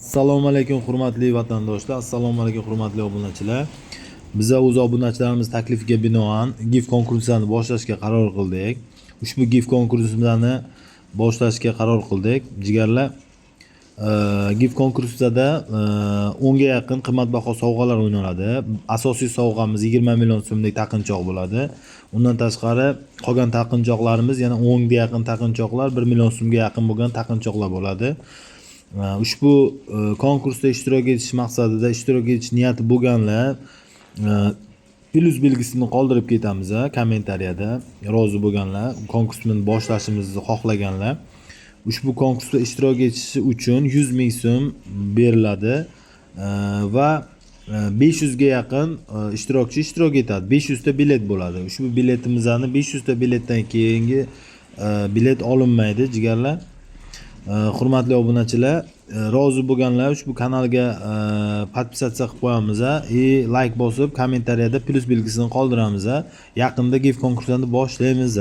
Assalomu alaykum, hurmatli vatandoshlar, assalomu alaykum, hurmatli obunachilar. Biza o'z obunachilarimiz taklifiga binoan gift konkursini boshlashga qaror qildik. Ushbu gift konkursini boshlashga qaror qildik, jigarlar. Gift konkursida 10 ga yaqin qimmatbaho sovg'alar o'ynaladi. Asosiy sovg'amiz 20 million so'mlik taqinchoq bo'ladi. Undan tashqari, qolgan taqinchoqlarimiz, yana 10 ga yaqin taqinchoqlar, 1 million so'mga yaqin bo'lgan taqinchoqlar bo'ladi. Ushbu konkursda ishtirok etish maqsadida, ishtirok etish niyati bo'lganlar plyus belgisini qoldirib ketamiz kommentariyada. Rozi bo'lganlar, konkursni boshlashimizni xohlaganlar ushbu konkursda ishtirok etishi uchun 100 ming so'm beriladi va 500 ga yaqin ishtirokchi ishtirok etadi. 500 ta bilet bo'ladi. Ushbu biletimizni, 500 ta biletdan keyingi bilet olinmaydi, jigarlar. Hurmatli obunachilar, rozi bo'lganlar ushbu kanalga подписаться qilib qo'yamiz и layk bosib, kommentariyada plyus belgisini qoldiramiz. Yaqinda gift konkursini boshlaymiz.